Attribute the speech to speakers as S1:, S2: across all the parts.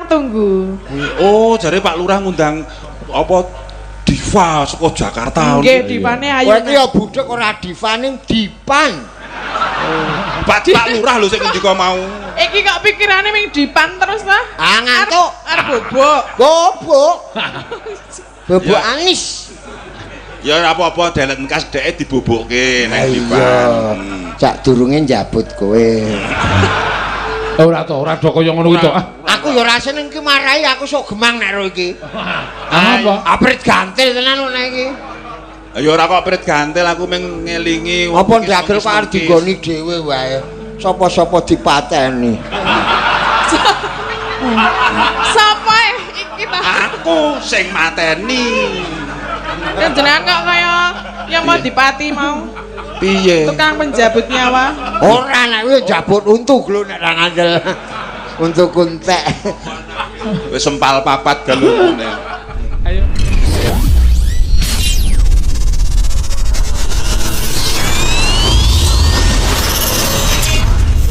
S1: tunggu.
S2: Oh, jare Pak Lurah ngundang apa diva saka Jakarta.
S1: Nggih, divane ayu.
S3: Kowe iki ya budhek ora diva ning dipan.
S2: Pak Pak Lurah lho sing ngendika mau.
S1: Iki kok pikirane ming dipan terus ta?
S3: Ah ngantuk.
S1: Arep bobok.
S3: Bobok. Bobok anis.
S2: Ya ora apa-apa delet engkas dheke dibobokke nang dipan.
S3: Iya. Cak durunge njabut kowe.
S4: Ora to, ora do kaya ngono kuwi to. Ah,
S3: Aku ya ora seneng ki marahi aku sok gemang nek ro iki.
S4: apa?
S3: Aprit gantil tenan kok nek iki.
S2: Ya ora kok prit gantil aku mung ngelingi.
S3: Apa ndagel kok arep dinggoni dhewe wae. Sapa-sapa dipateni.
S1: Sapa iki ta?
S2: Aku sing mateni.
S1: Kan jenengan kok kaya yang mau dipati mau.
S2: Piye?
S1: Tukang penjabut nyawa.
S3: Ora nek kuwi njabut untu glo nek ra ngandel. Untu kuntek.
S2: Wis sempal papat galune.
S4: Ayo.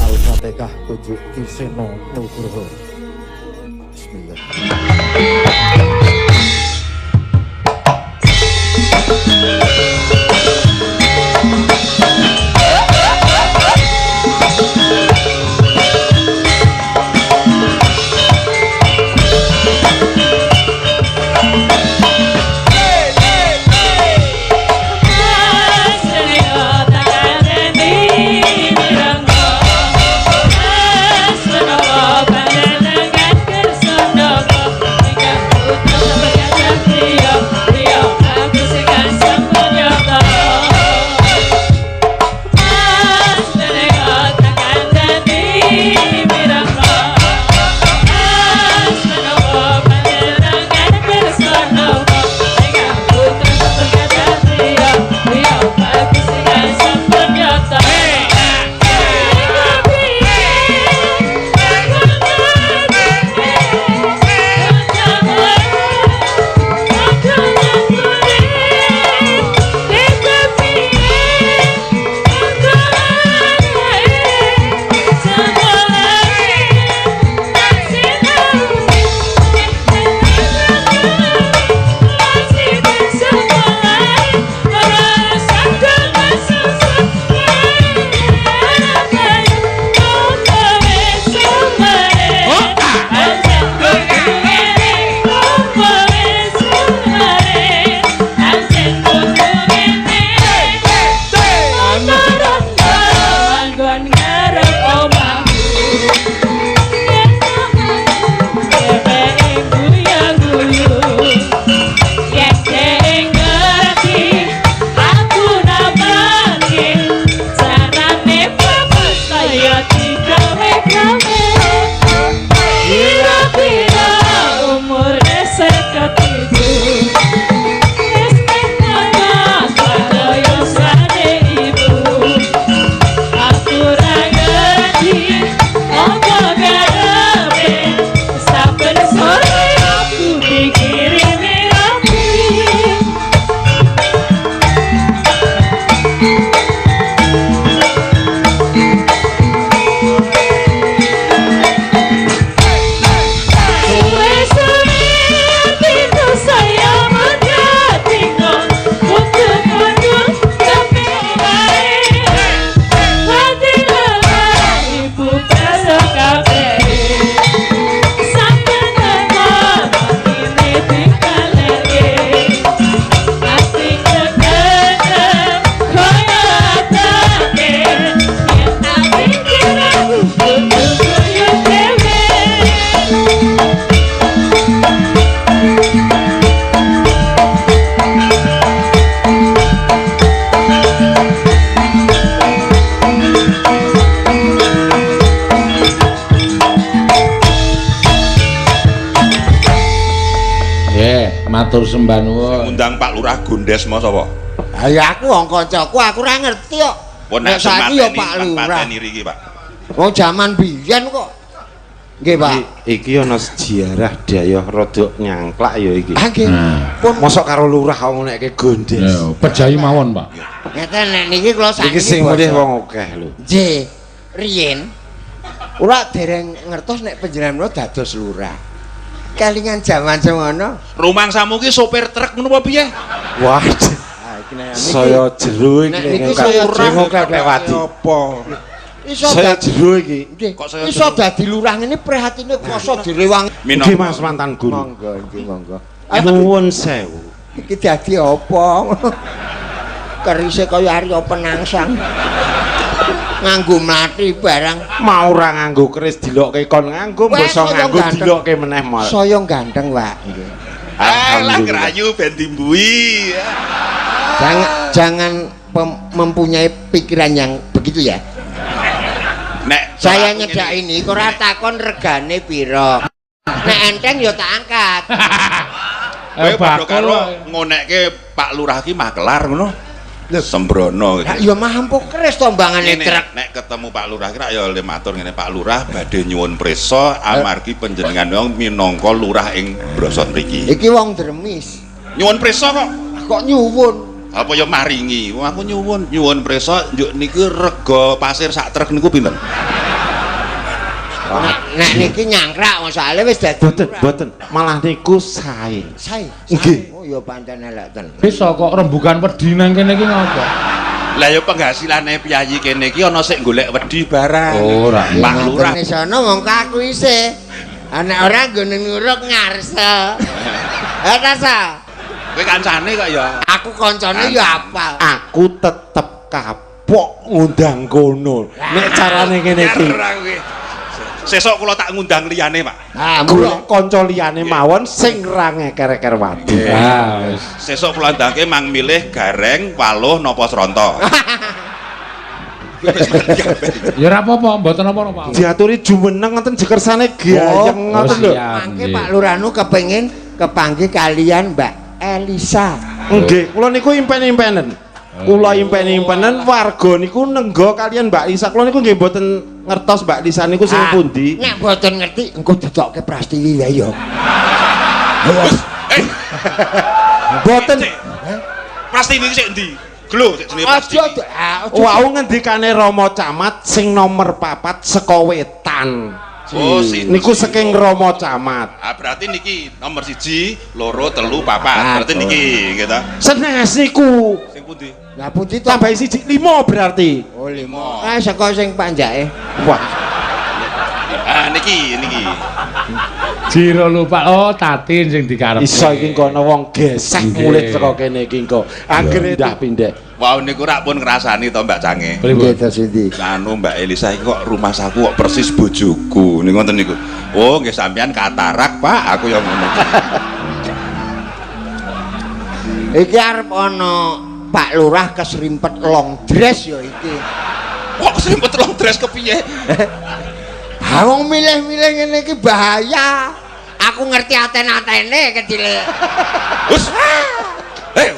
S5: Al-Fatihah untuk Ki Seno Nugroho. Bismillah.
S4: Matur sembah nuwun.
S2: Ngundang Pak Lurah Gondes mau sapa?
S3: Ha ya aku wong kancaku aku ora ngerti kok.
S2: Pun
S3: Nek saiki ya Pak Lurah.
S2: Pateni riki, Pak.
S3: Wong jaman biyen kok. Nggih, Pak.
S6: Iki ana sejarah dayoh rada nyangklak ya iki.
S3: Ah nggih. Pun
S6: Mosok karo lurah kok ngonekke Gondes.
S4: Ya, pejayi mawon, Pak.
S3: ngeten nek niki kula sakniki.
S6: Iki sing mulih wong akeh lho.
S3: Nggih, riyen kula dereng ngertos nek panjenengan kula dados lurah. Kelingan jaman semono.
S2: Rumangsamu ki sopir truk ngono apa piye?
S6: Wah,
S3: Ah iki nek
S6: saya jero iki
S3: Nek niki saya
S6: jero klewati.
S2: Apa?
S3: Iso
S6: Saya
S3: dadi
S6: jero iki.
S3: nggih.
S2: Kok saya
S3: Iso
S2: jero?
S3: dadi lurah ngene prihatine koso direwangi.
S6: Nggih Mas mantan guru.
S3: Monggo nggih monggo.
S6: Nuwun sewu.
S3: Iki dadi apa? Kerise kaya Arya Penangsang. Nganggo mlati barang.
S6: Mau ora nganggo keris dilokke kon nganggo,
S3: Wah,
S6: mbok
S3: saya
S6: nganggo
S3: ganteng.
S6: dilokke meneh mal.
S3: Saya ganteng, Pak. Nggih.
S2: Alah
S6: Alhamdulillah.
S2: kerayu ben dimbui.
S3: Jangan jangan mempunyai pikiran yang begitu ya.
S2: Nek
S3: Saya
S2: aku
S3: nyedak
S2: ngene.
S3: ini kok ora takon regane pira. Nek enteng ya tak angkat.
S2: Kowe padha
S4: bakul
S2: karo
S4: wae.
S2: ngonekke Pak Lurah ki makelar ngono. Sembrono
S3: Lah
S2: gitu.
S3: ya mampu keris tombangane
S2: Ngene,
S3: truk.
S2: nek ketemu Pak Lurah ki rak ya le matur ngene Pak Lurah badhe nyuwun prisa amargi panjenengan wong minangka lurah ing Brosot mriki.
S3: Iki wong dremis.
S2: Nyuwun prisa kok.
S3: Kok nyuwun?
S2: Apa ya maringi? Wong aku nyuwun, nyuwun prisa njuk niku rega pasir sak truk niku pinten?
S3: Nek niki nyangkrak wong soalé wis dadi.
S6: Boten,
S3: lurah.
S6: boten. Malah niku sae.
S3: Sae.
S6: Nggih.
S3: Oh ya pancen elek tenan.
S4: Bisa kok rembugan wedi nang kene iki ngopo?
S2: Lah ya penghasilane piyayi kene iki ana sik golek wedi barang.
S4: Ora.
S2: Pak Lurah.
S3: Nek sono wong aku isih. Anak ora nggone nguruk ngarsa. Eh ta Sa?
S2: Kowe kancane kok ya.
S3: Aku koncone ya apal.
S6: Aku tetep kapok ngundang kono. Nek carane ngene iki.
S2: Biar aku iki. Sesuk kula tak ngundang liyane, Pak.
S3: Ah, mula
S6: Golek kanca liyane mawon sing ra ngeker-eker wadi.
S4: Ah, wis.
S2: Sesuk kula ndangke mang milih gareng, waluh napa sronto.
S4: Ya ora apa-apa, mboten napa-napa.
S6: Diaturi jumeneng ngoten jekersane gayeng ngoten lho.
S4: siap.
S3: mangke Pak Lurahnu kepengin kepanggih kalian Mbak Elisa.
S6: Nggih, kula niku impen-impenen. Kula impen-impenen warga niku nenggo kalian Mbak Lisa. Kula niku nggih mboten ngertos Mbak Lisa niku sing
S3: Ah,
S6: pundi.
S3: Nek mboten ngerti engko ditokke Prastiwi wae ya.
S2: Eh,
S6: Mboten.
S2: Prastiwi iki sik endi? Glo sik jenenge
S3: Aja
S2: Prastiwi.
S3: ah, aja.
S6: Wau ngendikane Rama Camat sing nomor 4 saka wetan.
S2: Oh, si.
S6: Niku saking Rama Camat.
S2: Ah, berarti niki nomor 1, 2, 3, 4. Berarti niki gitu.
S6: Senes niku.
S2: Sing pundi?
S3: Lah pundi to?
S6: Tambahi siji 5 berarti.
S3: Oh, limo. Ah, saka sing panjake.
S6: Wah,
S2: Ah, niki niki.
S4: Jiro lupa. Oh, Tatin sing dikarepe.
S6: iso iki engko ana wong gesek
S4: Nggih.
S6: mulih saka kene iki engko. Anggere pindah-pindah.
S2: Wau niku rak pun ngrasani to Mbak Cange.
S4: Pripun?
S3: to Sindi.
S2: Anu Mbak Elisa iki kok rumah saku kok persis bojoku. Niku ngoten niku. Oh, nggih sampean katarak, Pak. Aku ya ngono.
S3: Iki arep ana Pak Lurah keserimpet long dress ya iki.
S2: Kok keserimpet long dress kepiye?
S3: Ha wong milih-milih ngene iki bahaya. Aku ngerti aten-atene kecile.
S2: Wes.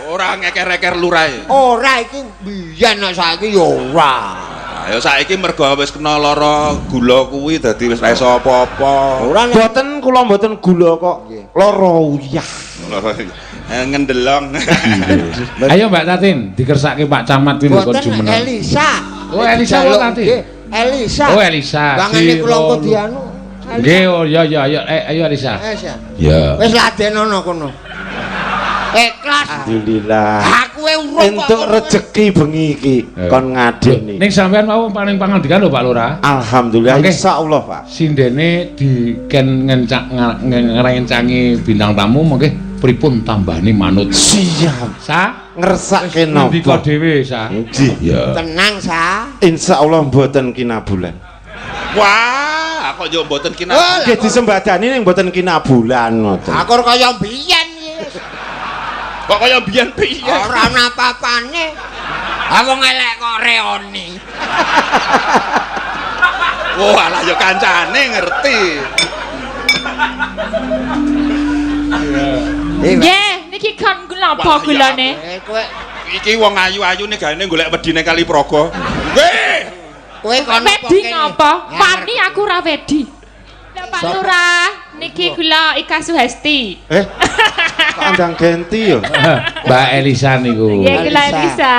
S2: Ora ngeker-eker lurahe.
S3: Ora iki biyen nek saiki ya ora.
S2: Ayo saiki mergo wis kena lara gula kuwi dadi wis ra iso apa-apa.
S3: Ora nek
S6: Mboten kula mboten gula kok.
S3: Nggih.
S6: Lara uyah.
S2: Ngendelong.
S4: Ayo Mbak Tatin, dikersake Pak Camat kuwi lho kon
S3: boten
S4: jumeneng.
S3: Elisa.
S4: Oh, Elisa
S3: Dijaluk,
S4: apa tadi?
S3: nggih, Elisa.
S4: Oh, Elisa.
S3: Bangane kula engko
S4: Jiro
S3: dianu.
S4: Nggih, oh ya ya ayo ayo Elisa.
S3: Elisa.
S4: Ya.
S3: Wis ladenono kono. Ikhlas.
S6: Alhamdulillah.
S3: Aku e urung kok
S6: Entuk
S3: ngono.
S6: rejeki bengi iki kon ngadeni.
S4: Ning sampean mau paling pangandikan lho Pak Lurah.
S6: Alhamdulillah
S4: Oke.
S6: insyaallah Pak.
S4: Sindene diken ngencak ngerencangi bintang tamu mengke pripun tambahane manut.
S6: Siap.
S4: Sa
S6: Ngersake
S4: ngendika
S6: napa?
S4: dhewe sa.
S6: Nggih.
S4: Ya.
S3: Tenang sa.
S6: Insyaallah mboten kinabulan.
S2: Wah, kok yo mboten kina.
S3: Oh,
S6: Nggih disembadani ning mboten kinabulan ngoten.
S3: Aku ora kaya mbiyen iki.
S2: Kok kaya biyen piye?
S3: Ora ana apa-apane. Ha wong elek kok reoni.
S2: Wah, alah yo kancane ngerti.
S1: Nggih, niki kon napa
S2: Wah, iya.
S1: gulane?
S3: Eh kowe
S2: Iki wong ayu-ayu nih gaene golek wedine kali Praga. Nggih.
S3: kowe kon apa
S1: Wedi
S3: kene?
S1: ngapa?
S3: Ya,
S1: Wani aku ora wedi. Lah Pak
S3: Sapa?
S1: Lurah, niki kula Ika Suhesti.
S6: Eh. Kok andang genti yo.
S4: Mbak Elisa niku.
S1: Nggih, kula
S3: Elisa.
S1: Elisa.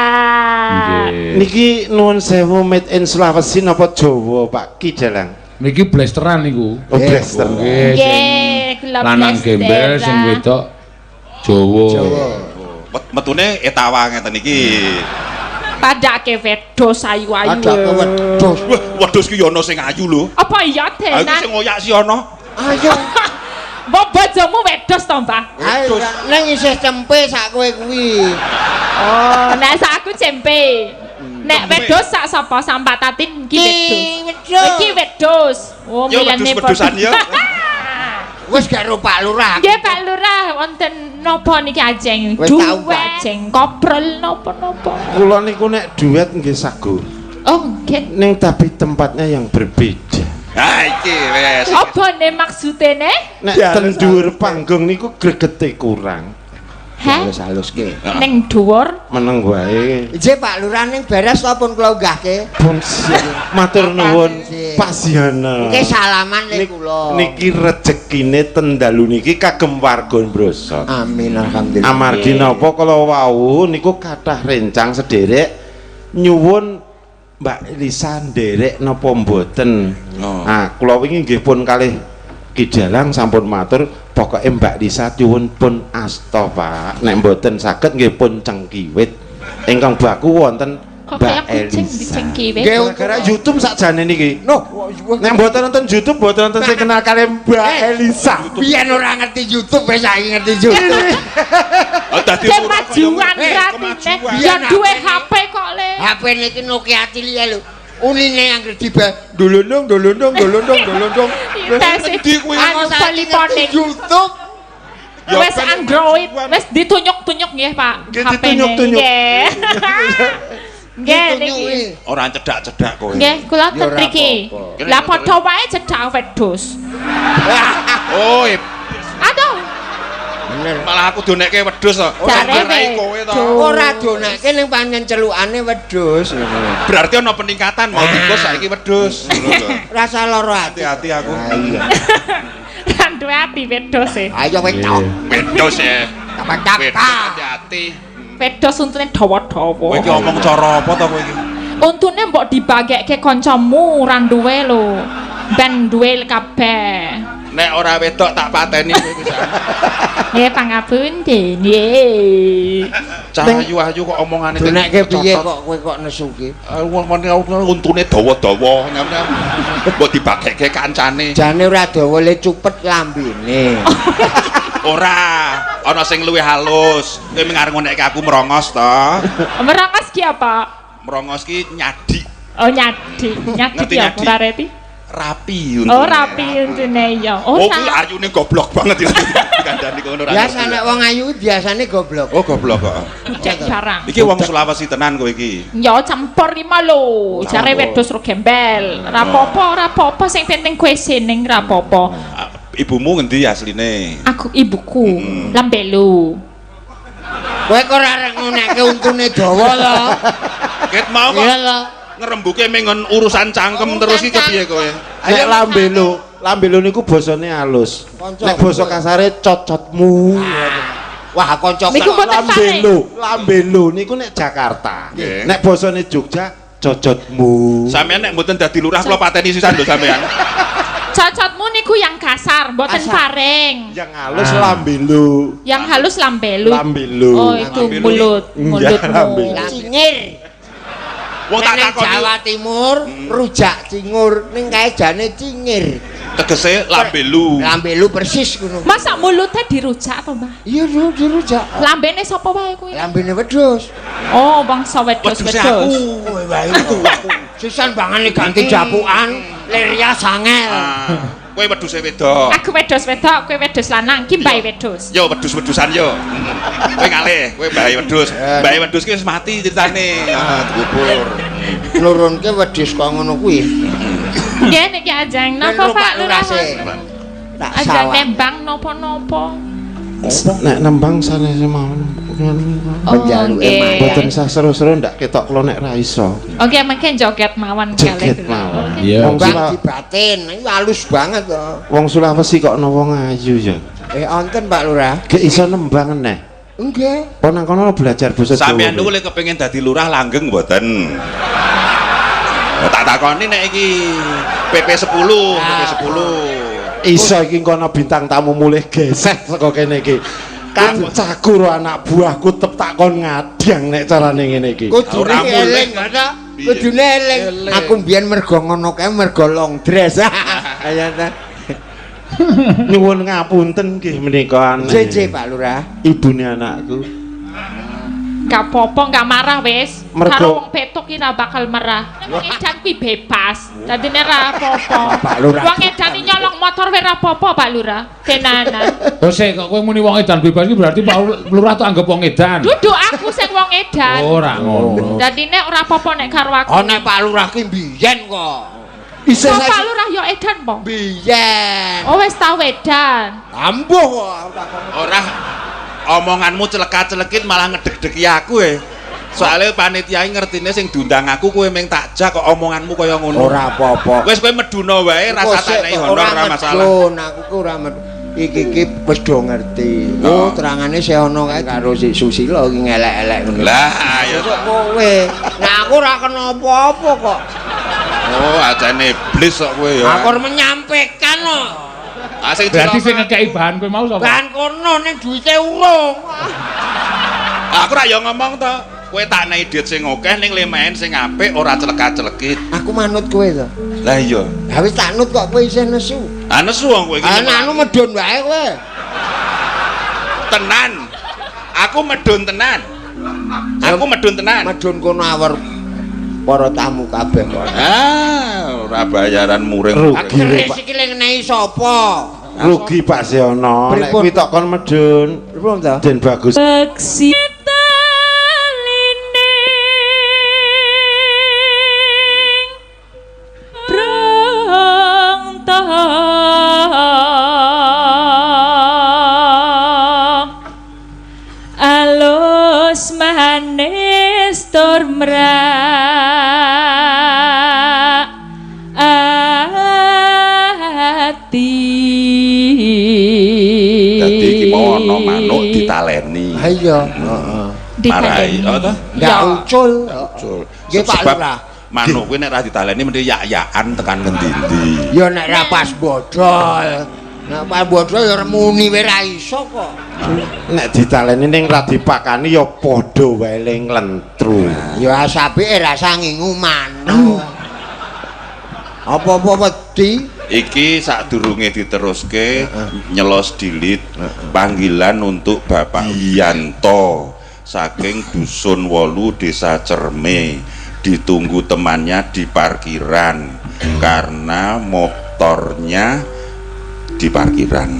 S4: Nggih.
S6: Niki nuwun sewu made in Sulawesi napa Jawa Pak Ki Dalang?
S4: Niki blasteran niku.
S6: Oh, blaster.
S4: Nggih.
S1: Nggih, kula lah
S4: Lanang gembel sing wedok Jawa.
S3: Jawa.
S2: Metune etawa ngeten iki.
S1: Padake wedhus ayu-ayu.
S3: Padake wedhus.
S2: Wah, wedhus ki yo ana sing ayu lho.
S1: Apa iya
S2: Aku
S1: tenan?
S2: sing ngoyak si ana.
S3: Ayo.
S1: Mbok bojomu wedhus to, Mbah?
S3: Ayo nang isih cempe sak kowe kuwi.
S1: Oh, nek sak aku cempe. Nek wedhus sak sapa? Sak Mbak Tatin iki wedhus. Iki wedhus. Oh,
S2: Yo,
S1: milane
S2: wedhus-wedusan yo.
S3: Wis gak ro Pak Lurah.
S1: Nggih Pak Lurah, wonten napa niki ajeng?
S3: Wis tau,
S1: Duet, ajeng koprol napa-napa.
S6: Kula niku nek duet nggih sago.
S1: Oh, nggih.
S6: Ning tapi tempatnya yang berbeda.
S2: Ha iki wis.
S1: Apa ne maksude ne?
S6: Nek ten dhuwur panggung niku gregete kurang.
S1: Heh?
S3: Halus-haluske.
S1: Ning dhuwur.
S6: Meneng wae.
S3: Nggih Pak Lurah ning beres to pun kula unggahke.
S6: Pun siap. Matur nuwun Pasiana.
S3: Nggih salaman le kula.
S6: Niki rejekine ten dalu niki kagem warga Brosot.
S3: Amin alhamdulillah.
S6: Amargi napa kala wau niku kathah rencang sederek nyuwun Mbak Elisa nderek napa mboten.
S2: Oh.
S6: Ah, kula wingi nggih pun kalih Ki Dalang sampun matur pokoke Mbak Lisa nyuwun pun asta Pak. Nek mboten saged nggih pun cengkiwit. Ingkang baku wonten
S1: Kok kaya
S6: Mbak
S1: kucing
S6: Elisa.
S1: dicengkiwit.
S3: Nggih,
S6: Gara-gara YouTube sakjane niki.
S3: Noh,
S6: Nek mboten nonton YouTube mboten nonton sing kenal kalih Mbak Elisa.
S3: Biyen ora ngerti YouTube wis saiki ngerti YouTube.
S2: Oh, dadi lurah kaya
S1: Kemajuan
S2: ngene.
S1: ratine.
S2: Kemajuan.
S1: Ya duwe HP kok le.
S3: HP niki Nokia cilik lho. Unine anggere diba dolondong dolondong dolondong dolondong.
S1: Tes
S2: Endi kuwi?
S1: anu poliponik.
S3: YouTube.
S2: Ya,
S1: Wes
S2: ben
S1: Android,
S2: kemajuan.
S1: wes ditunjuk-tunjuk nggih Pak.
S6: Nggih,
S1: HP-ne.
S6: ditunjuk-tunjuk.
S1: Nggih. Nggih niki.
S2: Ora cedak-cedak kowe.
S1: Nggih, kula
S3: Ya
S1: ten
S3: ora
S1: mriki.
S3: apa-apa.
S1: Lah padha wae cedak wedhus.
S2: Oh,
S1: Aduh,
S3: Bener.
S2: malah aku donekke wedhus to.
S1: Jare
S2: Ora kowe to.
S1: wedhus.
S3: Ora donake ning pancen celukane wedhus.
S2: Berarti ana peningkatan mau tikus saiki wedhus. Ngono lho.
S3: Rasa lara ati.
S2: Hati-hati aku.
S3: Ah, iya.
S1: Ra duwe ati wedhus e.
S3: Ayo wetok.
S2: Wedhus ya.
S3: Kapan
S2: Wedhus hati-hati.
S1: Wedhus untune dawa-dawa.
S2: Kowe iki omong cara apa to kowe iki?
S1: Untune mbok dibagekke kancamu ra duwe lho. Ben duwe kabeh.
S2: Nek ora wedok tak pateni kowe iki.
S1: Nggih pangapunten. Nggih.
S2: Cah ayu-ayu kok omongane
S3: Donekke piye kok kowe kok nesu ki?
S2: Wong untune dawa-dawa nyam-nyam. Mbok dibagekke kancane.
S3: Jane ora dawa le cupet lambene.
S2: Ora, ana sing luwih halus. Kowe mung arep ngonekke aku merongos to.
S1: Merongos ki apa?
S2: Merongos ki nyadik
S1: Oh nyadi, nyadi
S2: Ngerti
S1: ki apa
S2: nyadi?
S1: Rareti?
S2: rapi untune.
S1: Oh rapi untune ya.
S2: Oh,
S1: Oh,
S2: kuwi ayune goblok banget ya. Dikandani kono ora.
S3: Biasa nek wong ayu biasane goblok.
S2: Oh, goblok kok.
S1: bucek barang.
S2: Iki wong Sulawesi tenan kowe iki.
S1: Ya campur lima lho, jare wedhus ro gembel. Ora apa-apa, ora apa-apa sing penting kowe seneng ora apa-apa.
S2: Ah, Ibumu ngendi asline?
S1: Aku ibuku lambelu.
S3: Kowe kok ora arep ngonekke untune dawa to?
S2: Ket mau kok
S3: Iya lho.
S2: ngrembuke mengon urusan cangkem terus iki kepiye kowe?
S6: Nek lambelo, lambelo niku basane halus.
S3: Kanca.
S6: Nek basa kasare cocotmu.
S3: Wah, kanca
S1: Niku mboten
S6: Lambelo, lambelo niku nek Jakarta.
S2: Nggih.
S6: Nek basane Jogja cocotmu.
S2: Sampeyan nek mboten dadi lurah kula pateni sisan lho sampeyan.
S1: Cocotmu niku yang kasar, mboten
S3: Kasar.
S1: faring.
S6: Yang halus lambelo.
S1: Yang halus lambelu.
S6: Lambelo.
S1: Oh, itu
S2: Lambelu.
S1: mulut,
S6: Iya,
S1: mulutmu.
S6: lambelu.
S3: Cingir.
S2: Wong tak
S3: Nek nang
S2: takoni
S3: Jawa Timur rujak cingur ning kae jane cingir.
S2: tegese lambelu.
S3: Lambelu persis ngono.
S1: Masa mulutnya dirujak apa, Mbah?
S3: Iya, dirujak.
S1: Lambene sapa wae kuwi?
S3: Lambene wedhus.
S1: Oh, bangsa
S2: Wedhuse aku.
S1: wedhus-wedhus.
S3: Kowe wae aku. Sisan bangane ganti japukan, lir sangel.
S2: Ah, kowe wedhuse wedok.
S1: Aku wedhus wedok, kowe wedhus lanang, ki mbae wedhus.
S2: Yo wedhus-wedhusan yo. Kowe ngalih, kowe mbae wedhus. Mbae wedhus ki wis mati ceritane. Ah, dikubur.
S3: Nurunke wedhus kok ngono kuwi.
S1: Nggih niki ajeng napa Pak Lurah?
S3: Tak
S1: Ajeng
S3: sawah.
S1: nembang napa-napa.
S6: Nek nembang sanes mawon.
S1: Oh,
S3: Penjaluke
S1: nggih.
S6: Mboten sah seru-seru ndak ketok kula nek ra iso.
S1: Oke, mungkin joget mawon
S6: Joget
S1: kalih.
S6: mawon.
S1: Oke.
S4: Iya.
S6: Wong
S3: Bang
S6: Sula-
S3: dibatin, iki halus banget to.
S6: Wong Sulawesi kok ana wong ayu ya.
S3: Wonten Pak Lurah.
S6: Gek iso nembang neh.
S3: Nggih.
S6: Apa nang kono belajar basa Jawa.
S2: Sampeyan niku lek kepengin dadi lurah langgeng mboten? Oh, tak takoni nek iki PP 10, PP 10.
S6: Iso iki kono bintang tamu mulih geseh saka kene iki. Kancaku ro anak buahku tetep tak kon ngadang nek carane ngene iki.
S3: Kudune eling ngono. Kudune eling. Aku mbiyen mergo ngono kae mergo long dress. Ayo ta.
S6: Nyuwun ngapunten nggih menika aneh.
S3: Jeje Pak Lurah.
S6: Ibune anakku.
S1: Gak apa-apa, gak marah wis.
S6: Mergo-
S1: Karo wong petuk ki ra bakal marah. Wong edan kuwi bebas. Dadine ra apa-apa.
S3: Pak Lurah.
S1: Wong edan iki nyolong motor wae ra apa-apa, Pak Lurah. Tenanan.
S4: Lho sik kok kowe muni wong edan bebas iki berarti Pak Lurah tuh anggap wong edan.
S1: Duduk aku sing wong edan.
S4: Ora ngono.
S1: Dadine ora apa-apa nek karo aku.
S3: Oh nek Pak Lurah ki mbiyen kok.
S6: Isih
S1: Kok Pak
S6: saiki
S1: Lurah ya edan po?
S3: Mbiyen.
S1: Oh wis tau edan.
S3: Ambuh kok aku takon.
S2: Ora omonganmu celeka-celekit malah ngedeg-degi aku e. Soale panitia iki ngertine sing diundang aku kowe meng takjak kok omonganmu kaya ngono.
S3: Ora apa-apa.
S2: Wis kowe meduna wae rasa tak nek honor ora masalah.
S3: Medun, aku ki ora medun. Iki ki wis do ngerti. Oh, terangane sih ana kae karo si Susilo iki ngelek-elek ngono.
S2: Lah ya
S3: Kok kowe. Nah aku ora kena apa-apa kok.
S2: Oh, acane iblis kok kowe ya.
S3: Aku arep menyampaikan kok.
S2: Ah sing
S4: Berarti sing
S2: cilaka.
S4: ngekeki bahan kowe mau sapa?
S3: Bahan kono ning duwite urung.
S2: Aku ra yo ngomong to. Kowe tak nei duit sing akeh ning lemaen sing apik ora celeka-celekit.
S3: Aku manut kowe to.
S2: Lah iya.
S3: Lah wis tak nut kok kowe isih nesu.
S2: Ah nesu wong kowe iki.
S3: Ah anu medun wae kowe.
S2: Tenan. Aku medun tenan. Aku medun tenan.
S3: Medun kono awor para tamu kabeh kok.
S2: Ah, ora bayaran muring.
S6: Rugi.
S3: Keris iki le ngenehi sapa?
S6: Rugi Pak Seono. Nek
S3: Pripun?
S6: kuwi tok kon medun.
S3: Pripun to?
S6: Den bagus.
S1: Beksi talining prangta alus manis tur mrak ati.
S2: Dadi iki mau ana manuk ditaleni.
S3: Ha iya, heeh.
S2: Marai, apa to?
S3: Ndak ucul.
S2: Ucul.
S3: Nggih Pak
S2: Sebab
S3: Lurah.
S2: Manuk kuwi nek ra ditaleni mesti yak-yakan tekan ngendi-endi.
S3: Ya nek ra pas bodol. Nek pas bodol ya muni wae ra iso kok.
S6: Nek ditaleni ning ra dipakani ya padha wae le nglentru.
S3: Ya asape rasa ngingu manuk. Apa-apa wedi.
S2: Iki sadurunge diteruske nyelos dilit panggilan untuk Bapak Yanto saking Dusun Wolu Desa Cerme ditunggu temannya di parkiran karena motornya di parkiran.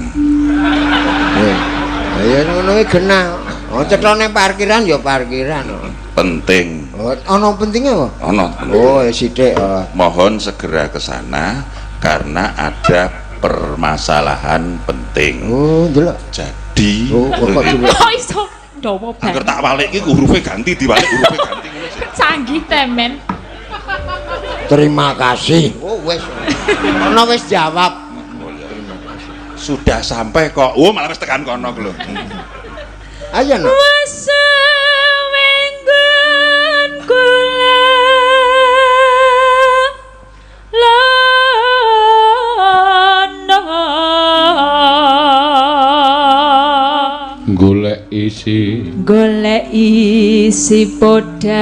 S3: Ya ngono iki genah. Oh cetha ning parkiran ya parkiran.
S2: Penting.
S3: Oh ana pentinge apa?
S2: Ono.
S3: Oh ya sithik.
S2: Mohon segera ke sana karena ada permasalahan penting.
S3: Oh ndelok.
S2: Jadi
S3: Oh kok dulu.
S1: Kok iso dawa
S2: Angger
S1: banget.
S2: tak walik iki hurufe ganti diwalik hurufe ganti ngono sih.
S1: Canggih temen.
S3: Terima kasih. Oh wis. Ono wis jawab.
S2: Sudah sampai kok. Oh, malah wis tekan kono ku lho.
S3: Ayo no.
S1: Wesewenggon kula lono
S4: Golek isi.
S1: golek isi podang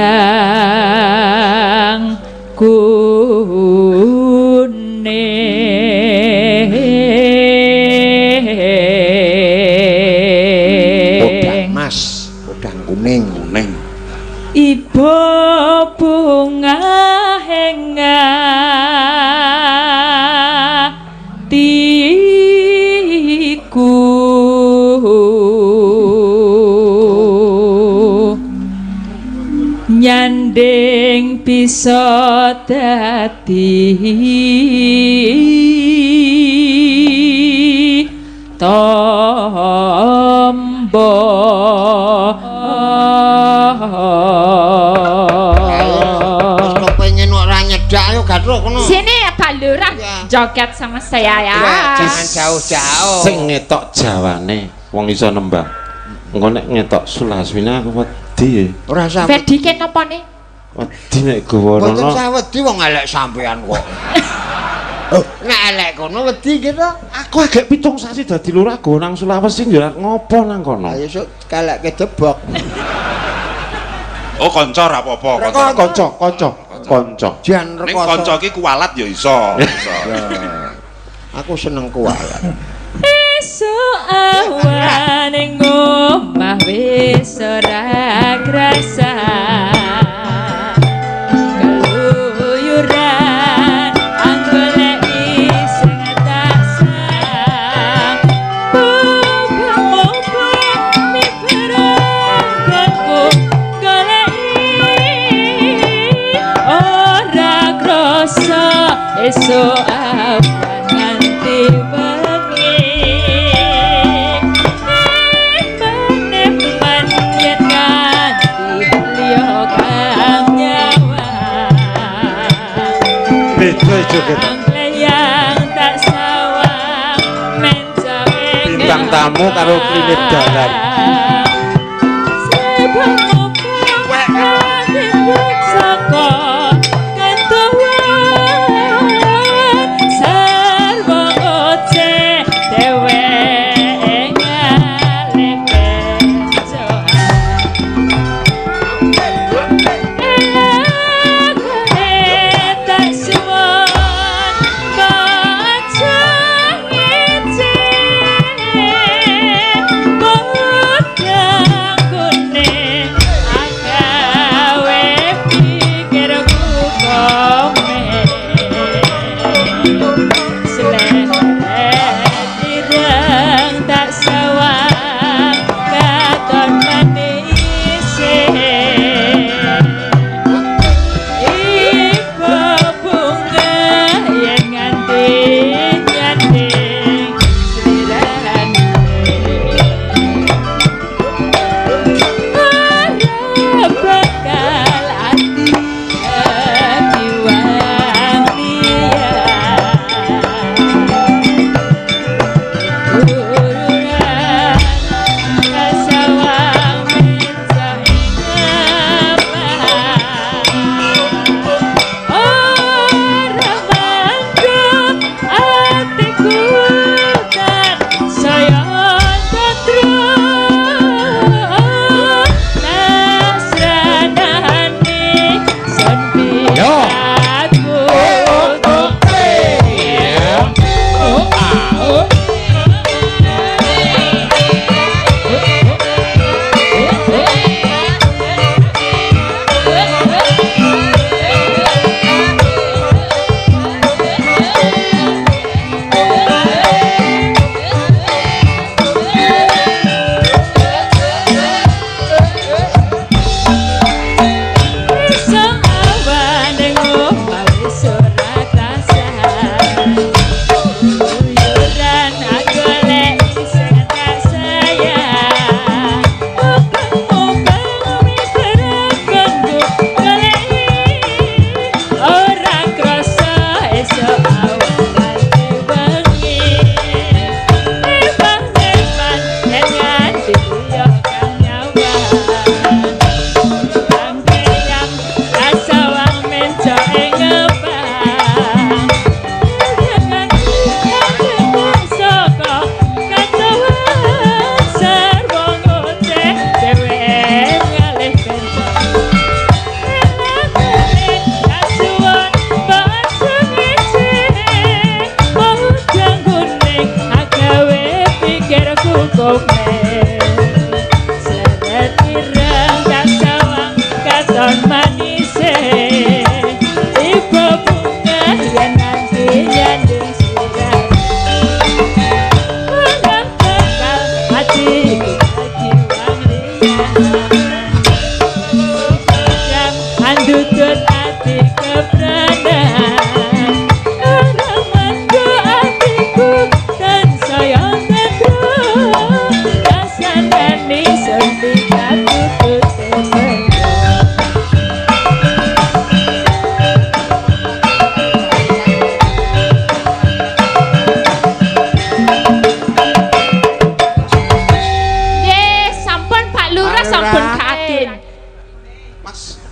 S1: kuning.
S3: Podang mas, podang kuning.
S2: Kuning.
S1: Ibu bunga henga tiku nyanding bisa dadi tombo.
S3: Wis kepengin ora nyedak ayo gathuk kono.
S1: Sini Pak Lurah
S3: Ya.
S1: joget sama saya ya.
S3: Ya, jangan jauh-jauh.
S6: Sing ngetok jawane wong iso nembang. Engko nek ngetok Sulasmina aku wedi. ya.
S3: Ora usah.
S1: Wedi ke napa nih?
S6: Wedi nek gawa
S3: Mboten
S6: rono.
S3: usah wedi wong elek sampean kok. Oh, nek elek kono wedi gitu.
S6: Aku agak 7 sasi dadi lurah go nang Sulawesi yo ngopo nang kono.
S3: Ayo sok kelekke debok.
S2: Oh, kanca ora apa-apa, kanca.
S6: Kanca, kanca, kanca.
S3: Jan
S2: Ning
S3: rekoso.
S2: kanca iki kualat ya iso, iso.
S3: Aku seneng kualat.
S1: Esuk awan ning omah wis ora krasa. Keluyuran anggoleki sing tak sang. Muga-muga miberanggonku goleki ora krasa esuk awan nganti bengi. Eman-eman yen nganti liya kang nyawang.
S6: Beda joget.
S1: Yang tak sawang mencawe
S6: Bintang tamu karo klinik dalan.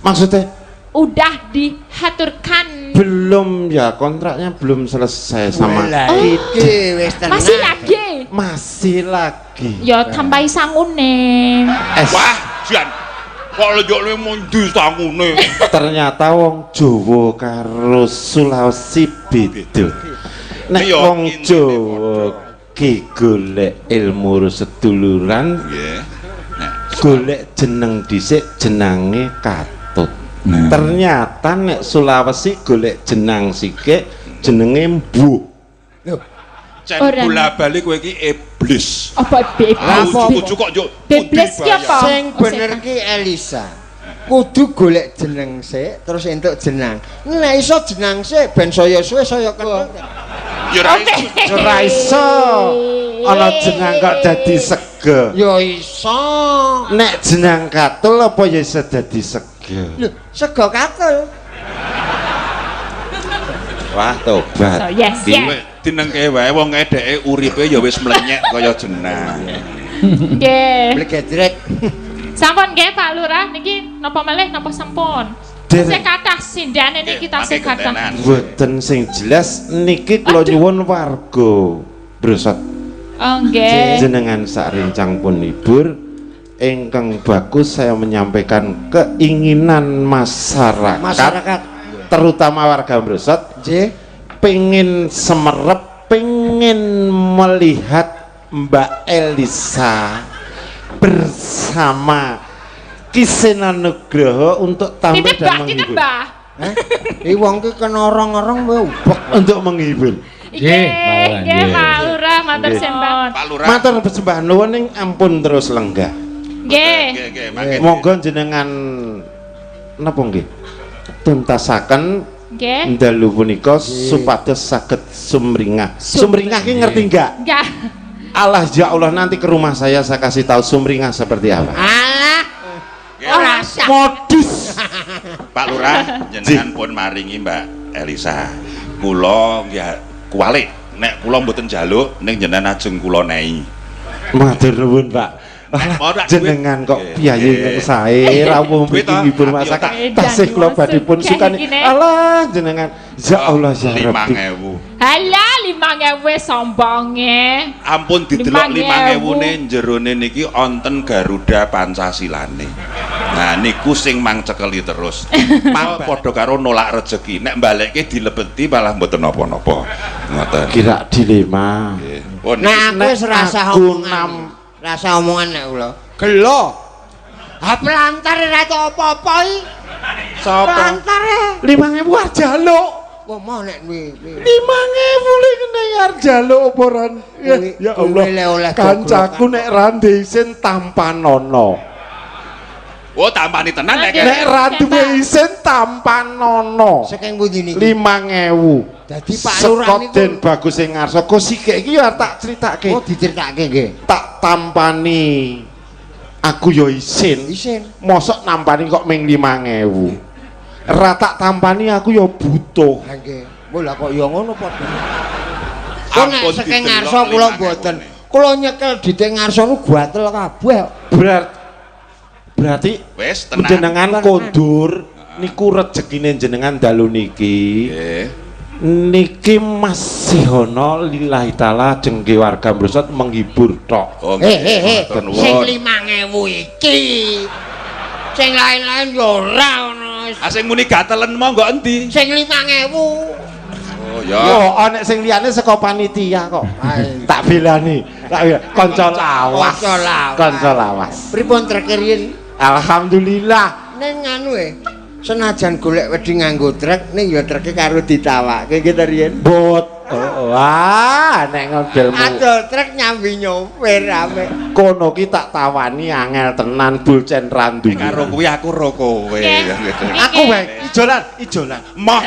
S6: Maksudnya
S1: Udah dihaturkan.
S6: Belum ya, kontraknya belum selesai sama
S3: Lah iki wis tenan.
S1: Masih lagi.
S6: Masih lagi.
S1: Ya tambahi sangune.
S6: Es,
S2: Wah, jan. Kok lejokne mundi sangune.
S6: Ternyata wong Jawa karo Sulawesi beda. Nek
S2: Iya,
S6: wong
S2: intine
S6: Jawa ki golek ilmu seduluran,
S2: Nggih. Nek
S6: golek jeneng dhisik, jenange katut. Ternyata nek Sulawesi golek jenang sikik, jenenge mbuh.
S2: Cen
S1: Ora.
S2: bola bali kowe iki iblis.
S1: Apa bebas?
S2: Ujug-ujug kok yo
S1: Beblas ki apa?
S3: Sing
S1: Oh,
S3: bener
S1: setan.
S3: ki Elisa. Kudu golek jeneng sik terus entuk jenang. Nek iso jenang sik ben saya suwe saya kenal.
S2: Ya ora
S1: Oke.
S2: iso.
S6: Ora iso. Ana jenang kok dadi sega.
S3: Ya iso.
S6: Nek jenang katul apa ya iso dadi sega?
S3: Lho, sego katul.
S6: Wah, tobat.
S1: So, yes, yes.
S2: Dinengke wae wong edeke uripe ya wis mlenyek kaya jenang.
S1: Nggih.
S3: Blegedrek.
S1: Sampun nggih Pak Lurah niki napa malih napa sampun?
S6: Dereng.
S1: Sing kathah sindhane niki tasih
S2: Mangke
S1: kathah.
S2: gentenan.
S6: Mboten, sing jelas niki kula nyuwun warga Brosot
S1: Oh nggih.
S6: jenengan sak rencang pun hibur ingkang bagus, saya menyampaikan keinginan masyarakat,
S3: Masyarakat.
S6: terutama warga Brosot
S3: Nggih.
S6: pengen semerep, pengen melihat Mbak Elisa bersama Ki Seno Nugroho untuk tampil
S1: Titip
S6: dan
S1: Mbah, titip
S6: menghibur.
S1: Mbah.
S3: Hah? Iki wong ki kena orang-orang wae ubek.
S6: Untuk menghibur.
S1: Nggih,
S4: Nggih, Pak Lurah,
S1: nggih
S4: nggih.
S1: Pak Lurah matur
S6: Nggih.
S1: sembah.
S2: Pak Lurah.
S6: Matur sembah nuwun ning ampun terus lenggah.
S1: Nggih.
S2: Nggih, nggih, mangke.
S6: Monggo jenengan napa nggih? Tuntasaken
S1: Nggih.
S6: dalu punika supados saged sumringah. Sumringah ki ngerti enggak?
S1: Nggak.
S6: Allah ya Allah, nanti ke rumah saya kasih tahu sumringah seperti apa.
S3: Alah, ora sah.
S6: Modus.
S2: Pak Lurah, jenengan pun maringi Mbak Elisa. Kula nggih kuwalik nek kula mboten njaluk ning jenengan ajeng kula nei.
S6: Matur nuwun, Pak. Alah,
S2: Ora,
S6: jenengan kok
S2: duit.
S6: piyayi
S2: Nggih.
S6: ingkang sae rawuh
S2: Duit
S6: mriki
S2: toh,
S6: ngibur
S2: api
S6: masyarakat.
S1: otak.
S6: Tasih kula badhe pun
S1: Sugih
S6: sukani.
S1: iki, Nek.
S6: Alah jenengan, ya Allah ya Rabbi.
S2: 5000.
S1: Halah 5000 sombonge.
S2: Ampun didelok
S1: 5.000.
S2: 5000-ne, jerone niki wonten Garuda Pancasilane. Nah niku sing mang cekeli terus. Mang padha karo nolak rejeki. Nek balekke dilebeti malah mboten napa-napa. Ngoten.
S6: Kira dilema.
S2: Nggih. Pun
S3: Nah, aku
S6: Nek
S3: wis rasa
S6: aku
S3: omongan. Rasa omongan nek kula. Gelo. Ha pelantar ora tau apa-apa iki.
S6: Sapa?
S3: Pelantar e.
S6: 5000 arep jaluk.
S3: Wah, mau nek kuwi.
S6: 5000 le kene arep jaluk apa ora? Ya,
S3: Kuwi-
S6: ya
S3: kuwi
S6: Allah.
S3: le oleh
S6: Kancaku
S3: goglokan.
S6: nek ra ndek isin tampanono.
S2: Oh, tampani tenan nek.
S6: Nek ra duwe isin tampanono.
S3: Saking pundi niki?
S6: 5000.
S3: Dadi Pak Lurah
S6: Saka
S3: niku-
S6: Den Bagus sing ngarsa kok sikik iki ya tak critake.
S3: Oh, diceritake nggih.
S6: Tak tampani. Aku yo isin.
S3: Isin.
S6: Mosok nampani kok ming 5000. Ra tak tampani aku yo butuh.
S3: Ha nggih. Mbok lah kok ya ngono padha. Kok nek
S2: Ampun
S3: saking
S2: didelok
S3: ngarsa kula
S2: 5.000
S3: mboten.
S2: ne.
S3: Kula nyekel dite ngarsa nu gatel kabeh.
S6: Berarti
S2: Wis tenan.
S6: jenengan kondur niku rejekine jenengan dalu niki.
S2: Nggih.
S6: Niki masih ana lillahi taala jengke warga Mbrosot menghibur tok.
S2: Oh,
S3: Eh eh eh,
S2: matur
S3: sing
S2: nuwun.
S3: 5000 iki. Sing lain-lain ya ora ono.
S2: Ah sing muni gatelen monggo endi?
S3: Sing 5000.
S2: Oh ya.
S6: Yo ana sing liyane saka panitia kok.
S3: Ayo.
S6: Tak belani, tak belani. Kanca lawas.
S3: Kanca lawas.
S6: Kanca lawas.
S3: Pripun trek riyin?
S6: Alhamdulillah.
S3: Ning anu e. Senajan golek wedi nganggo trek ning ya treke karo ditawake kita riyin.
S6: Bot. Oh, wah, nek ngodelmu.
S3: Adol trek nyambi nyopir ame.
S6: Kono ki tak tawani angel tenan bulcen randu.
S2: Karo kuwi aku ro kowe.
S1: Nggih.
S6: Aku wae ijolan, ijolan.
S2: Moh.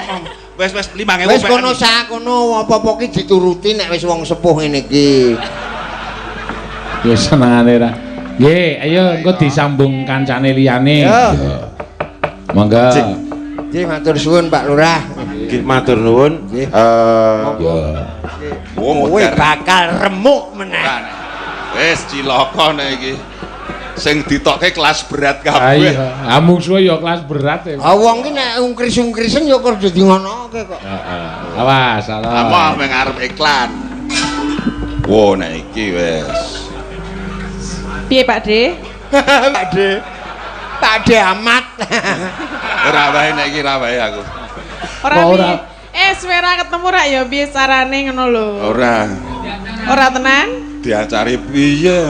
S2: Wis wis 5000.
S3: Wis kono sak kono apa-apa ki dituruti nek wis wong sepuh ngene iki.
S4: Ya senengane ra. Nggih, ayo engko disambung kancane liyane.
S3: Yo.
S4: Monggo.
S3: Nggih matur suwun Pak Lurah.
S6: Nggih matur nuwun.
S3: Nggih.
S4: Ya.
S2: Wong
S3: Kowe bakal remuk meneh.
S2: Wis cilaka nek iki. Sing ditokke kelas berat kabeh.
S4: Iya, ah mungsuhe ya kelas berat ya.
S3: Ah wong ki nek ungkris-ungkrisen ya kok dadi ngono-ke kok.
S4: Heeh. Awas, salah.
S2: Apa meng arep iklan. Wo nek iki wis.
S7: Piye Pak De?
S3: Pak De. Pak De amat.
S2: Ora wae nek iki ora wae aku.
S7: Ora piye. Suwe ra ketemu rak ya piye carane ngono lho.
S2: Ora.
S7: Ora tenan?
S2: Diacari piye?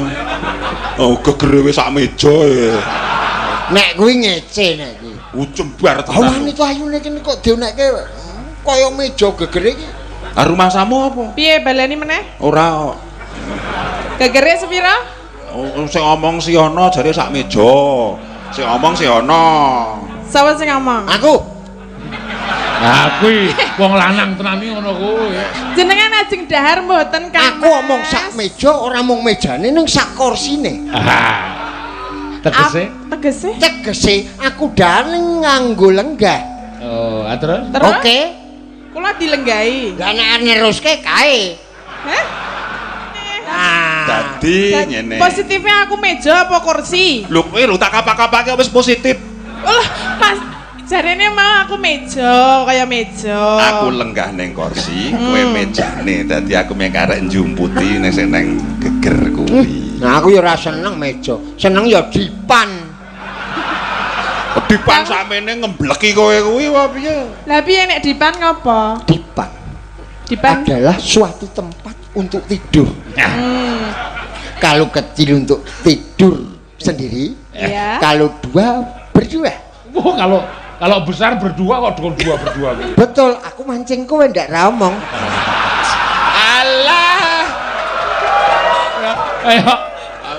S2: Oh, gegere wis sak meja ya.
S3: Nek kuwi ngece nek kuwi.
S2: Jembar tenan.
S3: Wanita ayune kene kok dionekke kaya meja gegere iki.
S2: Ah rumahsamu apa?
S7: Piye baleni meneh?
S2: Ora kok.
S7: Gegere sepira?
S2: Oh, sing ngomong si ana jare sak meja. Sing ngomong si ana.
S7: Sapa sing ngomong?
S3: Aku.
S4: Lah kuwi wong lanang tenan iki ngono kuwi.
S7: Jenengan ajeng dahar mboten Kang?
S3: Aku omong sak meja ora mung mejane ning sak kursine.
S4: Tegese?
S7: Tegese?
S3: Tegese aku dahar nganggo lenggah.
S4: Oh, terus?
S3: Oke.
S7: Kula dilenggahi.
S3: Lah nek neruske kae.
S7: Hah?
S2: Dadi ngene.
S7: Positifnya aku meja apa kursi?
S2: Lho kowe lho tak kapak-kapake wis positif.
S7: Lah, Mas jarene mau aku meja, kaya meja.
S2: Aku lenggah ning kursi, kowe mejane. Dadi aku mung karek njumputi ning sing nang geger kuwi.
S3: Nah, aku ya ora seneng meja. Seneng ya dipan.
S2: Dipan sakmene ngembleki kowe kuwi apa piye?
S7: Lah piye nek dipan ngopo?
S3: Dipan.
S7: Dipan
S3: adalah suatu tempat untuk tidur. Kalau kecil untuk tidur sendiri,
S7: ya.
S3: Kalau dua berdua.
S4: Wah, kalau besar berdua kok dua berdua.
S3: Betul, aku mancing kowe ndak ra omong.
S2: Alah.
S4: Ayo,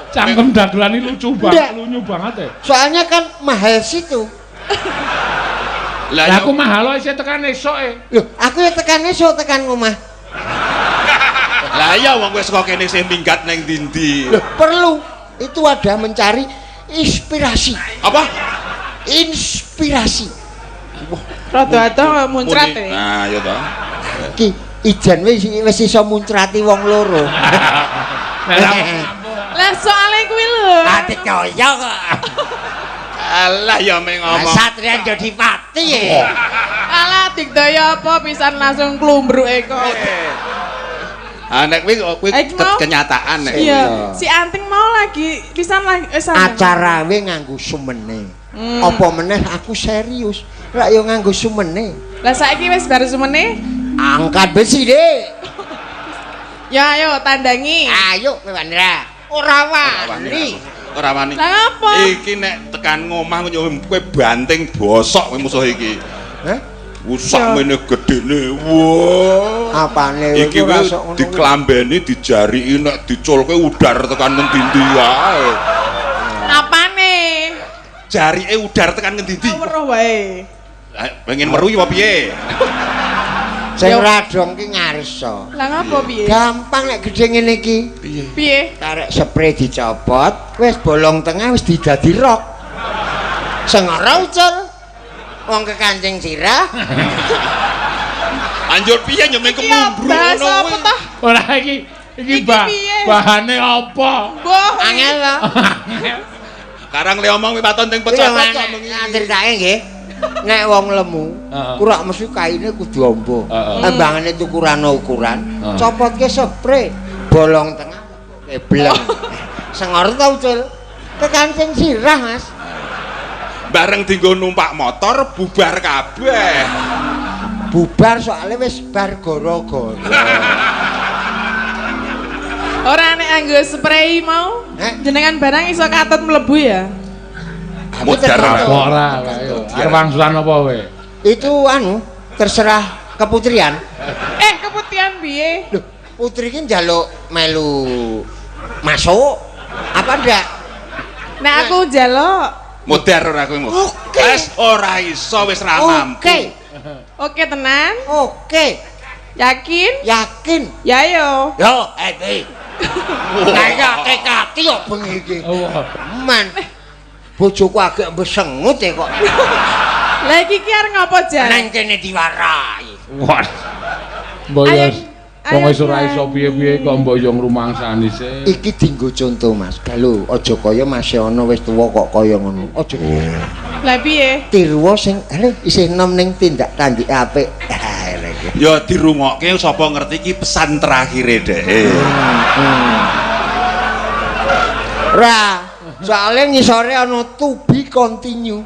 S4: cangkem dagelan ini lucu banget, lunyu banget ya.
S3: Soalnya kan mahal situ.
S4: Lah aku mahal isih tekan esuk e.
S3: Loh, aku ya tekan esuk tekan omah.
S2: Lah iya wong wis kok kene sing minggat nang ndi-ndi.
S3: Loh, perlu. Itu ada mencari inspirasi.
S2: Apa?
S3: Inspirasi.
S7: Rada adoh muncrat e.
S2: Nah, ya toh.
S3: Ki ijan wis iso muncrati wong loro.
S7: Lah soalé kuwi lho.
S3: Ati kaya kok.
S2: Alah ya meng ngomong.
S3: Satria Jodipati e.
S7: Alah digdaya apa pisan langsung klumbruke kok.
S2: Ah nek kuwi kenyataan nek.
S7: Iya, si Anting mau lagi pisan lagi
S3: acara we nganggo sumene. Apa meneh aku serius. Rak yo nganggo sumene.
S7: Lah saiki wis bar sumene?
S3: Angkat besi, Dik.
S7: Ya ayo tandangi.
S3: Ayo kowe Wandra. Ora wani.
S2: Ora wani.
S7: Lah ngapa?
S2: Iki nek tekan ngomah kowe banting bosok kowe musuh iki.
S3: Hah?
S2: Usak mene gedene. Wah.
S3: Apane
S2: iki diklambeni dijariki nek diculke udar tekan ngendi-endi wae.
S7: Apane?
S2: Jarike udar tekan ngendi-endi.
S7: Weruh wae.
S2: Pengen weruh apa piye?
S3: Sing radong ki ngarsa.
S7: Lah ngapa piye?
S3: Gampang nek gedhe ngene iki.
S2: Piye?
S7: Piye?
S3: Karek spray dicopot, wis bolong tengah wis didadi rok. Sing ora ucul. Wong kekancing sirah.
S2: Anjur piye nyemeng kemumbruk ngono kuwi.
S4: Ora iki iki bahane apa?
S3: Angel to.
S2: Karang le omong waton teng pecot-pecot
S3: bengi. Critake nggih. Nek wong lemu, kurak mesti kaine kudu amba. Embangane tukuran ukuran, copotke spray, bolong tengah kebleng. Sengor ta ucul. Kekancing sirah, Mas.
S2: Bareng dinggo numpak motor bubar kabeh.
S3: Bubar soalnya wis bar gara-gara.
S7: Ora nek anggo spray mau, jenengan barang iso katut mlebu ya.
S2: Modar
S4: ora arep wangsulan apa kowe?
S3: Itu anu terserah keputrian.
S7: Keputian piye?
S3: Lho, putri ki njaluk melu masuk apa ndak?
S7: Nek aku njaluk
S2: modar ora kowe.
S3: Oke.
S2: Wis ora iso wis ra mampu.
S3: Oke.
S7: Oke tenan?
S3: Oke.
S7: Yakin?
S3: Yakin.
S7: Ya yo.
S3: Yo, happy. Lah tekati kok bengi iki. Men. Bojoku agak besengut ya kok.
S7: Lah iki ki arep ngopo jan?
S3: Nang kene diwarai.
S4: Wah. Boyos. Wong wis ora iso piye-piye kok mbok yo ngrumangsani sih.
S3: Iki dienggo conto Mas. Lho, aja kaya masih ana wis tuwa kok kaya ngono. Aja.
S7: Lah piye?
S3: Tirwa sing isih enom ning tindak tandike apik.
S2: Ya dirungokke sapa ngerti iki pesan terakhire dheke.
S3: Ora, soalnya ngisore ana to be continue.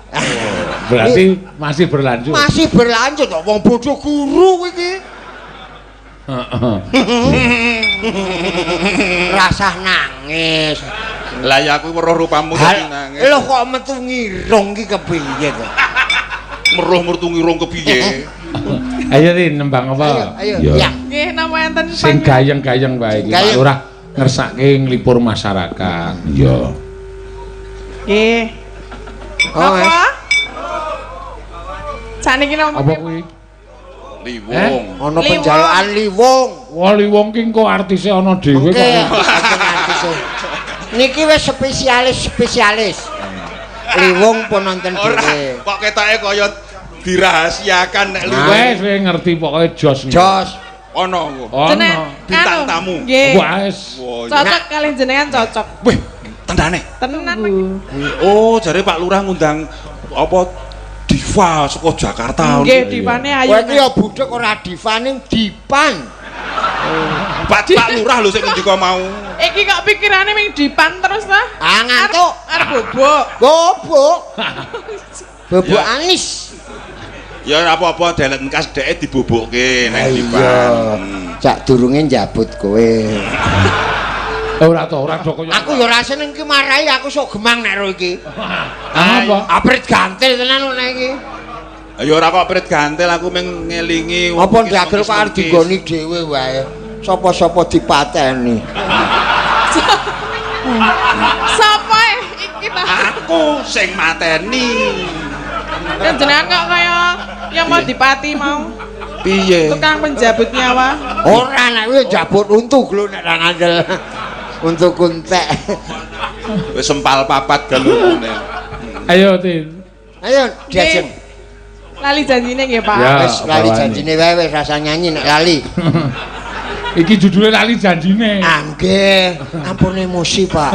S4: Berarti masih berlanjut.
S3: Masih berlanjut kok wong bodoh guru iki. Rasah nangis.
S2: Lah ya aku weruh rupamu dadi nangis.
S3: Lho kok metu ngirung iki kepiye to?
S2: Meruh metu ngirung kepiye?
S4: Ayo Rin nembang apa?
S3: Ayo, ayo. Ya.
S7: Nggih napa enten
S4: sing gayeng-gayeng wae iki Pak Lurah ngersake nglipur masyarakat. Iya.
S7: Nggih. Apa? Saniki napa?
S4: Apa kuwi?
S2: Liwung.
S3: Ana penjalukan liwung.
S4: Wah, liwung ki engko artise ana dhewe kok.
S3: Niki wis spesialis-spesialis. Liwung pun nonton dhewe.
S2: Kok ketoke kaya dirahasiakan nek liwung.
S4: Wis wis ngerti pokoke jos.
S3: Jos.
S2: Ana engko.
S7: Ana.
S2: Bintang tamu.
S7: Nggih.
S4: Wis.
S7: Cocok kalih jenengan cocok.
S2: Wih, tenane.
S7: Tenan.
S2: Oh, jare Pak Lurah ngundang apa Diva saka Jakarta.
S7: Nggih, divane ayu.
S3: Kowe iki ya budhek ora diva ning dipan.
S2: Pak Lurah lho sing ngendika mau.
S7: Iki kok pikirane ming dipan terus ta?
S3: Ah ngantuk.
S7: Arep bobok.
S3: Bobok. Bobok anis.
S2: Ya ora apa-apa delek engkas dheke dibobokke nang dipan.
S3: Cak durunge njabut kowe.
S4: Ora to, ora do kaya.
S3: Aku ya ora seneng iki marahi aku sok gemang nek ro iki.
S4: Apa?
S3: Aprit gantil tenan kok nek iki.
S2: Ya ora kok prit gantil aku mung ngelingi.
S3: Apa ndagel kok arep digoni dhewe wae. Sapa-sapa dipateni.
S7: Sapa iki ta?
S2: Aku sing mateni.
S7: Ya jenengan kok kaya yang mau dipati mau.
S2: Piye?
S7: Tukang penjabut nyawa.
S3: Ora nek kuwi jabut untu lho nek ra ngandel. Untu kuntek.
S2: Wis sempal papat galungune.
S4: Ayo Tin.
S3: Ayo diajeng.
S7: Lali janjine nggih Pak.
S3: Wis lali janjine wae wis rasa nyanyi nek lali.
S4: Iki judule lali janjine.
S3: Ah nggih, ampun emosi Pak.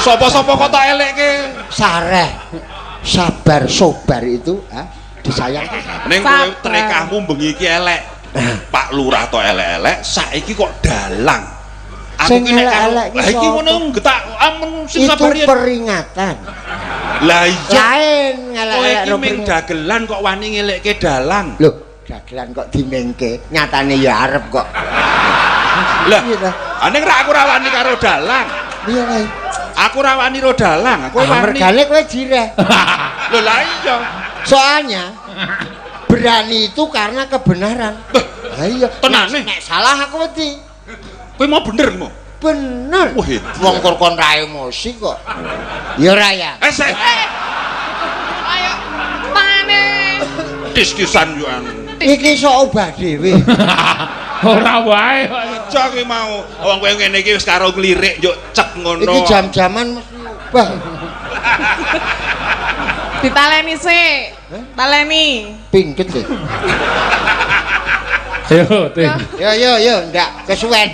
S2: Sapa-sapa kok tak elekke?
S3: Sareh. Sabar sobar itu disayang.
S2: Ning kowe trekahmu bengi iki elek. Pak Lurah to elek-elek, saiki kok dalang. Aku ki nek elek iki ngono getak amun sing sabar.
S3: Itu peringatan.
S2: Lah iya.
S3: Lain ngelek-elek
S2: kowe iki ming dagelan kok wani ngelekke dalang.
S3: Lho, dagelan kok dimengke, nyatane ya arep kok.
S2: Lah, ning ra aku ra wani karo dalang.
S3: Piye kae?
S2: Aku ra wani karo dalang, aku wani.
S3: Mergane kowe jireh.
S2: Lho lah iya.
S3: Soalnya berani itu karena kebenaran. Lah iya,
S2: tenane
S3: nek salah aku wedi.
S2: Kowe mau bener mau?
S3: Bener. Wong kon ra emosi kok. Ya ora ya.
S7: Ayo tangane.
S2: Tis-tisan yo anu.
S3: Iki sok obah dhewe.
S4: Ora wae.
S2: Aja kowe mau. Wong kowe ngene iki wis karo nglirik yo cek ngono.
S3: Iki jam-jaman mesti obah.
S7: Ditaleni sik. Taleni.
S3: Pingket e.
S4: Ayo, Tin.
S3: Yo yo yo, ndak kesuwen.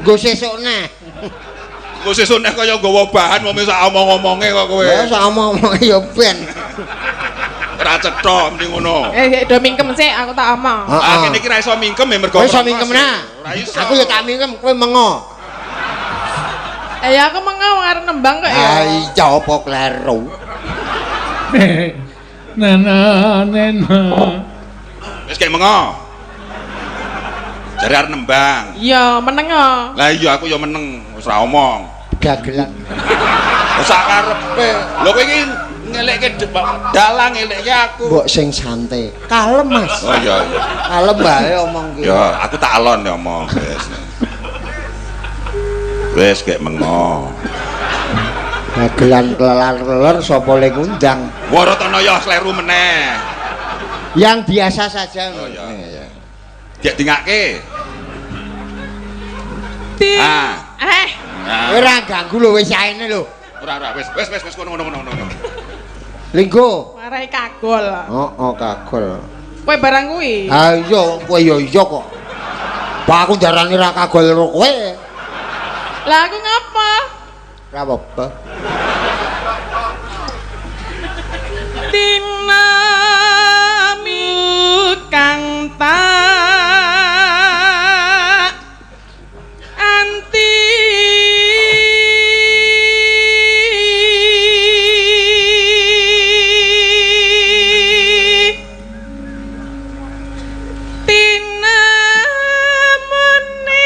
S3: Nggo sesuk neh.
S2: Nggo sesuk neh kaya nggawa bahan wong sak omong-omonge kok kowe.
S3: Ya sak omong-omonge ya ben.
S2: Ora cetha mending ngono.
S7: Do mingkem sik aku tak omong.
S2: Ah kene iki ra iso mingkem ya mergo.
S3: Kowe iso mingkem nah.
S2: Ora iso.
S3: Aku ya tak mingkem, kowe mengo.
S7: Ya aku mengo wong arep nembang kok ya.
S3: Ah iya apa kleru.
S4: Nana nena.
S2: Wis kek mengo. Jare arep nembang.
S7: Iya, meneng.
S2: Lah iya aku ya meneng, wis ra omong.
S3: Dagelan.
S2: Wis sak karepe. Lho kowe iki ngelekke dalang ngelekke aku.
S3: Mbok sing santai. Kalem, Mas.
S2: Oh iya iya.
S3: Kalem bae omong ki.
S2: Ya, aku tak alon ya omong wis. Wis kek mengo.
S3: Dagelan klelar-kleler sapa le ngundang.
S2: Waratana ya kleru meneh.
S3: Yang biasa saja.
S2: Oh iya. Dia dingake. Ah.
S3: Ora ganggu lho wis saene lho.
S2: Ora ora wis wis wis wis kono kono kono.
S3: Linggo.
S7: Marai kagol.
S3: Heeh, kagol.
S7: Kowe barang kuwi.
S3: Ha iya, kowe ya iya kok. Pak aku ndarani ra kagol karo kowe.
S7: Lah aku ngapa?
S3: Ora apa-apa.
S7: Tinami kang tak anti tinamune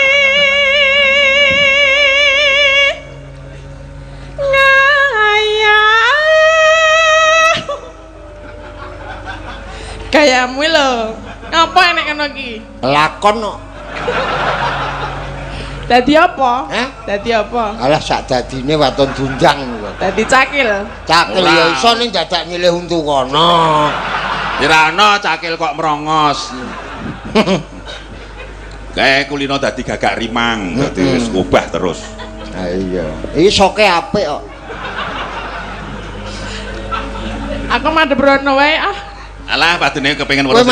S7: ngayah gayamu lho ngapa enek ngono iki
S3: Lakon kok.
S7: Dadi apa?
S3: Hah?
S7: Dadi apa?
S3: Alah sak dadine waton dundang lho.
S7: Dadi cakil.
S3: Cakil
S2: Ora.
S3: ya iso ning dadak nyilih untu kono.
S2: Ora ana cakil kok merongos. Kae kulino dadi gagak rimang, dadi wis ngubah terus.
S3: Ha iya. Iki soke apik kok.
S7: Aku madhep rono wae ah.
S2: Alah padune kepengin
S3: Kowe
S2: weruh.